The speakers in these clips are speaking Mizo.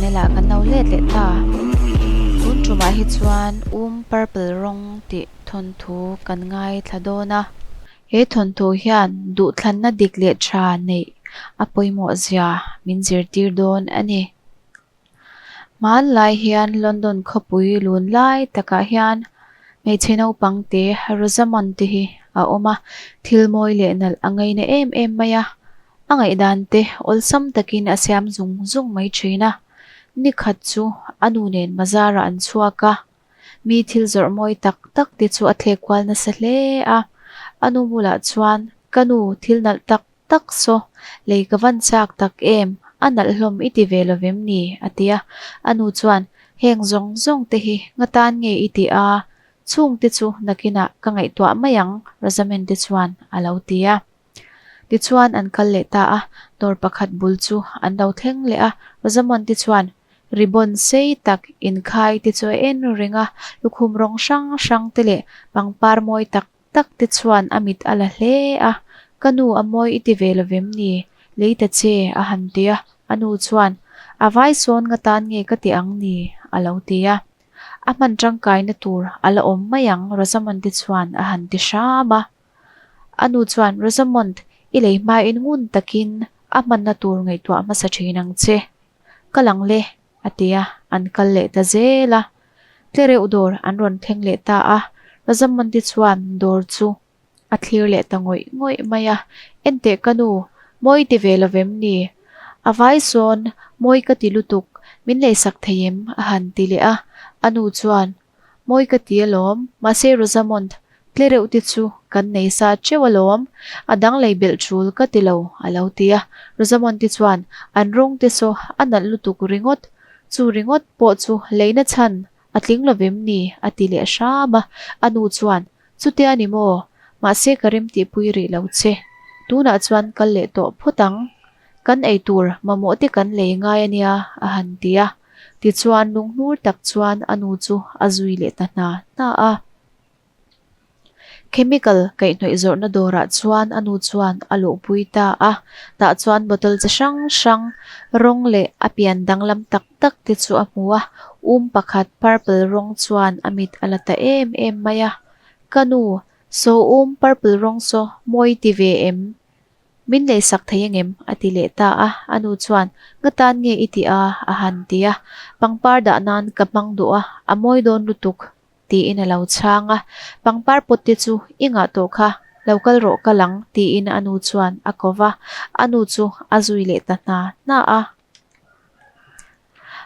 channel ah kan lo let leh ta. Tun tumah hi chuan um purple rawng tih thawnthu kan ngaithla dawn a. He thawnthu hian duhthlanna dik leh tha neih a pawimawh zia min zirtir dawn a ni. Hmanlai hian London khawpui lun lai takah hian hmeichhe naupang te Rosamond te hi a awm a, thil mawi leh nalh a ngaina em em mai a, a ngaihdan te awlsam takin a siam zung zung mai thin a. Nikhat chu a nu nen bazarah an chhuak a, mi thil zawrh mawi tak tak te chu a thlek kual nasa hle a, a nu bulah chuan, Ka nu, thil nalh tak Tak saw, lei ka van chak tak em, a nalh hlawm i ti ve lo vem ni? a ti a. A nu chuan, Heng zawng zawng te hi nga tan nge i ti a, chhung te chu nakinah ka ngaihtuah mai ang, Rosamond te chuan a lo ti a. Tichuan an kal leh ta a, dawr pakhat bul chu an lo thleng leh a, Rosamond te chuan ribbon sei tak inkhai te chu a en reng a, lukhum rawng hrang hrang te leh pangpar mawi tak tak te chuan a mit a la hle a, Ka nu a mawi i ti ve lo vem ni? Lei ta che, a han ti a, a nu chuan, A vai sawn nga tan nge ka ti ang ni? a lo ti a. A hman tangkaina tur a la awm mai ang, Rosamond te chuan a han ti hram a. A nu chuan, Rosamond, i lei hmain ngun takin a hmanna tur ngaihtuah hmasa thin ang che. Ka lang le, a ti a, an kal leh ta zel a. Tlereuh dawr an rawn thleng leh ta a, Razamonti chuan dawr chu a thlir leh ta ngawih ngawih mai a, Enteh ka nu, mawi ti ve lovem ni? A vai sawn mawi ka ti lutuk, min leisak thei em? a han ti leh a, a nu chuan, Mawi ka ti alawm, mahse Rosamond, tlereuh te chu kan nei sa teuh alawm, a dang lei belh tul ka ti lo, a lo ti a. Rosamond te chuan an rawng te saw a nalh lutuk ringawt, chu ringawt pawh chu leina chhan a tling lovem ni? a ti leh hram a. A nu chuan, Chutia ni maw? Mahse ka rem tihpui rih lo che. Tunah chuan kal leh tawh phawt ang. Kan eitur mamawh te kan lei ngai a nia, a han ti a. Tichuan lunghnur tak chuan a nu chu a zui leh ta hna hna a. Chemical kaihhnawih zawrhna dawrah chuan a nu chuan a luhpui ta a. Tah chuan bottle chi hrang hrang, rawng leh a pian danglam tak tak te chu a hmu a. Um pakhat purple rawng chuan a mit a la ta em em mai a. Ka nu, saw um purple rawng saw mawi ti ve em? Min leisak thei angem? a ti leh ta a. A nu chuan, Nga tan nge i tih a? a han ti a. Pangpar dah nan ka hmang duh a, a mawi dawn lutuk, tiin a lo chhang a. Pangpar pawt te chu i ngah tawh kha, lo kal rawh ka lang, tiin a nu chuan a ko va. A nu chu a zui leh ta hna hna a.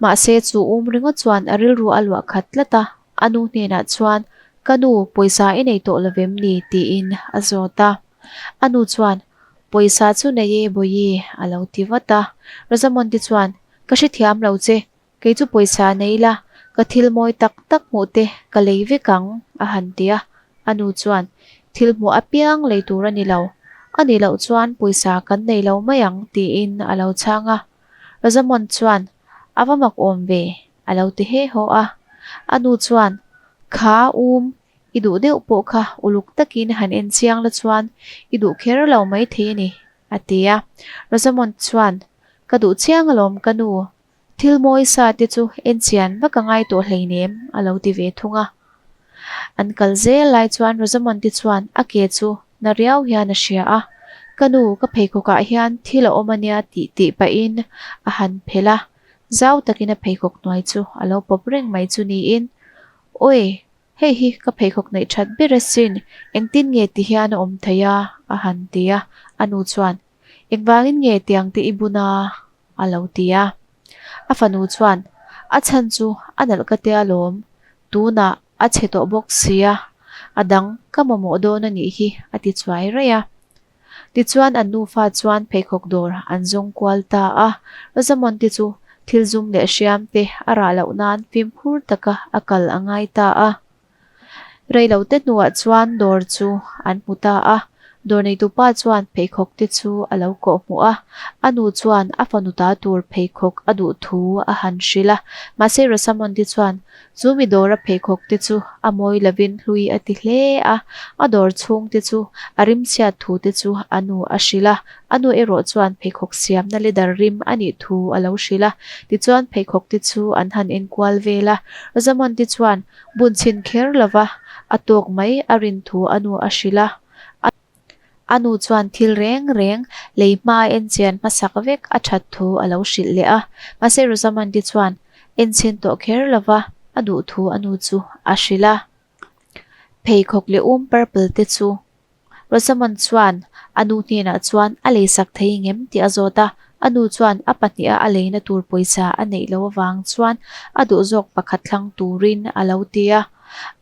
Mahse, chu um ringawt chuan a rilru a luah khat tlat a, a nu hnenah chuan, Ka nu, pawisa i nei tawh lovem ni? tiin a zawt a. A nu chuan, Pawisa chu nei e Bawihi, a lo ti vat a. Rosamondi chuan, Ka hrethiam lo che, kei chu pawisa nei la, ka thil mawi tak tak hmuh te ka lei vek ang, a han ti a. A nu chuan, Thil hmuh apiang lei tur a ni lo, a nih loh chuan pawisa kan nei lo mai ang, tiin a lo chhang a. Rosamond chuan, A va mak awm ve, a lo ti he haw a. A nu chuan, Kha, um, i duh deuh pawh kha uluk takin han en chiang la chuan i duh kher lo mai thei a ni, a ti a. Rosamond chuan, Ka duh chiang alawm ka nu, thil mawi sa te chu en chian vak a ngai tawh hleinem, a lo ti ve thung a. An kal zel lai chuan Rosamond te chuan a ke chu na riau hian a hria a, Ka nu, ka pheikhawk ah hian thil a awm a nia tih tih pahin a han phelh a, zau takin a pheikhawk hnuai chu a lo pawp reng mai chu niin, Awi, hei hi ka pheikhawk neih that ber asin, engtin nge ti hian a awm thei a? a han ti a, a nu chuan, Engvangin nge tiang te i bun a? a lo ti a. A fanu chuan, A chhan chu a nalh ka tia lawm, tunah a chhe tawh bawk sia, a dang ka mamawh dawn a nih hi a ti chuai raih a. Tichuan an nufa chuan pheikhawk dawr an zawng kual ta a, Rosamonti chu thil zum leh hriam te a rah loh nan fimkhur taka a kal a ngai ta a. Reilote hnuah chuan dawr chu an hmu ta a. Dawr neitupa chuan pheikhawk te chu a lo kawh hmuh a, a nu chuan a fanu ta tur pheikhawk a duh thu a han hrilh a. Mahse Rosamond-i chuan chu mi dawra pheikhawk te chu a mawi lovin hlui a ti hle a, a dawr chhung te chu a rimchhiat thu te chu a nu a hrilh a. A nu erawh chuan pheikhawk siamna leather rim a nih thu a lo hrilh a. Tichuan pheikhawk te chu an han enkual vel a, Rosamond-i chuan Bun chhin kher lova a tawk mai a rin thu a nu a hrilh a. A nu chuan thil reng reng lei hma a enchian hmasak vek a that thu a lo hrilh leh a. Mahse Rosamund-i chuan enchhin tawh kher lova a duh thu a nu chu a hrilh a. Pheikhawk leh um purple te chu Rosamond chuan a nu hnenah chuan a leisak thei ngem tih a zawt a, a nu chuan a pahniha a leina tur pawisa a neih loh avang chuan a duh zawk pakhat thlang turin a lo ti a.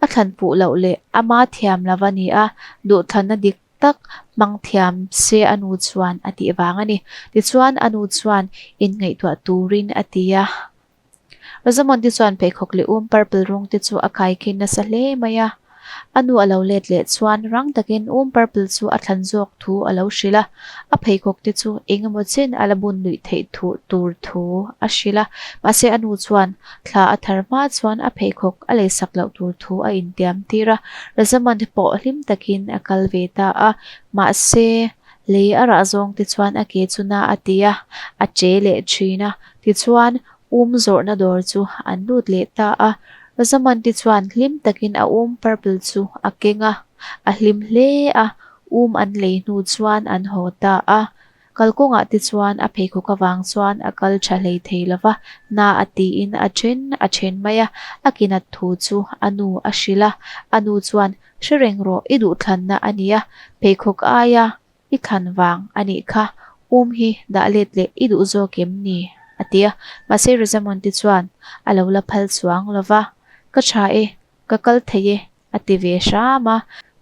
A thlan fuh loh leh ama thiam lova ni a, duhthlanna dik tak hmang thiam se a nu chuan a tih vang a ni. Tichuan a nu chuan inngaihtuah turin a ti a. Rosamond-i chuan pheikhawk leh um purple rawng te chu a kaikhin nasa hle mai a. A nu a lo let leh chuan rang takin um purple chu a thlan zawk thu a lo hrilh a. A pheikhawk te chu eng emaw chen a la bun luih theih thuh tur thu a hrilh a. Mahse a nu chuan thla a thar hma chuan a pheikhawk a leisak loh tur thu a intiam tir a. Rosamond pawh hlim takin a kal ve ta a. Mahse lei a rah zawng te chuan a ke chu na a ti a, a che leh thin a. Tichuan, um zawrhna dawr chu an lut leh ta a. Rosamund-i chuan hlim takin a um purple chu a keng a, a hlim hle a, um an lei hnu chuan an haw ta a. Kalkawngah te chuan a pheikhawk avang chuan a kal tha hlei thei lo va, na a tiin a then a then mai a, a kinat thu chu a nu a hrilh a. A nu chuan, Hre reng rawh, i duhthlanna a nia, pheikhawk aia I thlan vang a nih kha, um hi dah let leh i duh zawk em ni? a ti a. Mahse Rosamond-i chuan a lo la phal chuang lo va, Ka tha e, ka kal thei e, a ti ve hram a.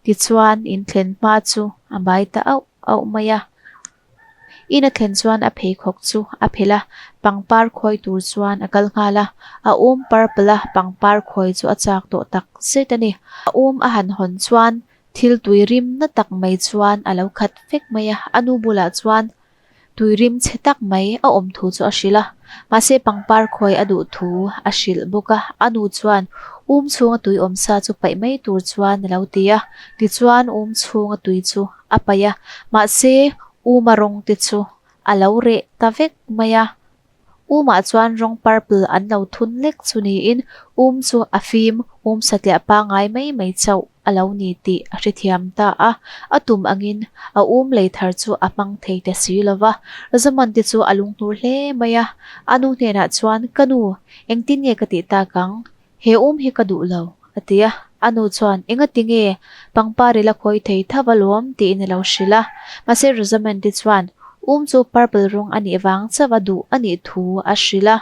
Tichuan inthlen hma chu a bai ta auh auh mai a. In a thlen chuan a pheikhawk chu a phelh a, pangpar khawi tur chuan a kal nghal a. A um purple a pangpar khawi chu a chak tawh tak zet a ni. A um a han hawn chuan Thil tui rim na tak mai chuan a lo khat vek mai a, a nu bulah chuan tui rim chhe tak mai a awm thu chu a hrilh a, mahse pangpar khawi a duh thu a hrilh bawk a, a nu chuan um chhunga tui awm sa chu paih mai tur chuan a lo ti a, tichuan um chhunga tui chu a paih a, mahse um a rawng te chu a lo reh ta vek mai a. Umah chuan rawng purple an lo thun lek chu niin um chu a fim um satliah pangngai mai mai chauh a lo ni tih a hrethiam ta a. A tum angin a um lei thar chu a hmang thei ta si lo va. Rosamond te chu a lunghnur hle mai a. A nu hnenah chuan, Ka nu, engtin nge ka tih tak ang? He um hi ka duh lo, a ti a. A nu chuan, Engati nge? Pangpar i la khawi thei tho va lawm, tiin a lo hrilh a. Mahse Rosamond-i chuan, Um chu purple rawng a nih vang chauh a duh a nih thu a hrilh a.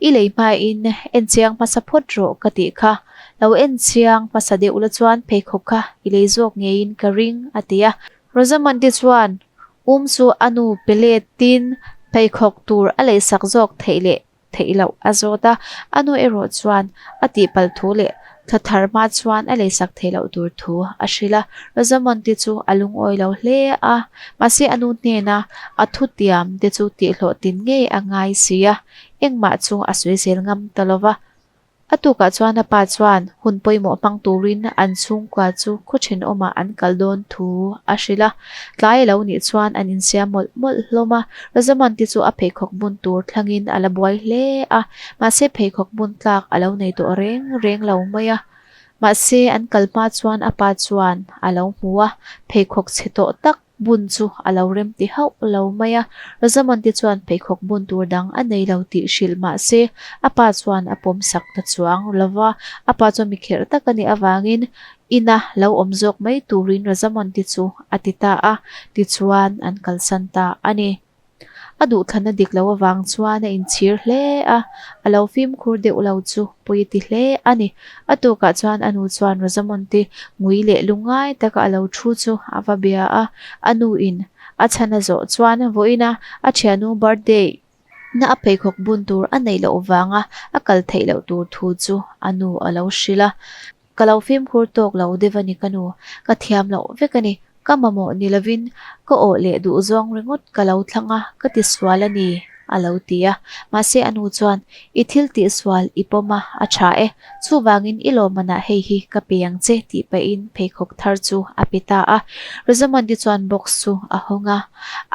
I lei hmain en chiang hmasa phawt rawh ka tih kha. Lo en chiang hmasa deuh la chuan pheikhawk kha i lei zawk ngeiin ka ring, a ti a. Rosamond-i chuan, Um chu a nu pe letin pheikhawk tur a leisak zawk theih leh theih loh a zawt a, a nu erawh chuan a tihpalh thu leh thla thar hma chuan a leisak theih loh tur thu a hrilh a. Rosamond-i chu a lungawi lo hle a, mahse a nu hnena a thutiam te chu tihhlawhtin ngei a ngai si a, engmah chu a sawi zel ngam ta lo va. A tukah chuan a pa chuan hun pawimawh hmang turin an chhungkua chu khaw thenawmah an kal dawn thu a hrilh a. Tlai a lo nih chuan an insiam mawlh mawlh hlawm a, Rosamond-i chu a pheikhawk bun tur thlangin a la buai hle a, mahse pheikhawk bun tlak a lo nei tawh reng reng lo mai a. Mahse an kal hma chuan a pa chuan a lo hmu a, pheikhawk chhe tawh tak Bun chu a lo rem ti hauh lo mai a, Rosamond-i chuan pheikhawk bun tur dang a nei lo tih hrilh mah se, a pa chuan a pawm sak ta chuang lo va. A pa chu mi kherh tak a nih avangin ina lo awm zawk mai turin Rosamond-i chu a ti ta a, tichuan an kalsan ta a ni. A duhthlanna dik lo avang chuan a inchhir hle a, a lo fimkhur deuh lo chu pawi a ti hle a ni. A tukah chuan a nu chuan Rosamond-i ngui leh lungngai taka a lo thu chu a va bia a, a nuin a chhan a zawh chuan vawiina a thiannu birthday na a pheikhawk bun tur a neih loh vanga a kal theih loh tur thu chu a nu a lo hrilh a. Ka lo fimkhur tawk lo deuh a ni ka nu, ka thiam loh vek a ni. Ka mamawh ni lovin ka awh leh duh zawng ringawt ka lo thlang a, ka ti sual a ni, a lo ti a. Mahse a nu chuan, I thil tih sual i pawm a, a tha e. Chuvangin i lawmmanah hei hi ka pe ang che tih pahin pheikhawk thar chu a pe ta a. Rosamond-i chuan box chu a hawng a,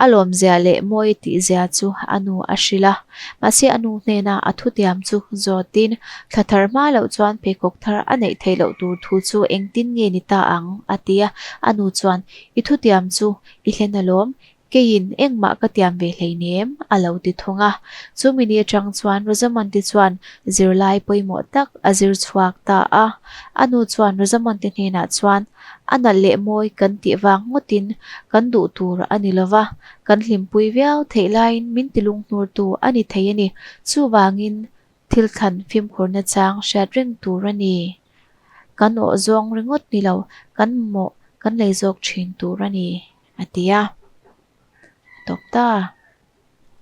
a lawmzia leh mawi tihzia chu a nu a hrilh a. Mahse a nu hnena a thutiam chu zawtin thla thar hma loh chuan pheikhawk thar a neih theih loh tur thu chu engtin nge ni ta ang? a ti a. A nu chuan, I thutiam chu i hlen alawm, keiin engmah ka tiam ve hleinem, a lo ti thung a. Chu mini atang chuan Rosamond-i chuan zirlai pawimawh tak a zir chhuak ta a. A nu chuan Rosamond-i hnenah chuan, A nalh leh mawi kan tih vang ngawtin kan duh tur a ni lova, Kan hlimpui viau theih laiin min tilunghnurtu a ni thei a ni. Chuvangin thil thlan fimkhurna chang hriat reng tur a ni. Kan awh zawng ringawt ni lo, kan mamawh kan lei zawk thin tur a ni, a ti a. A tawp ta.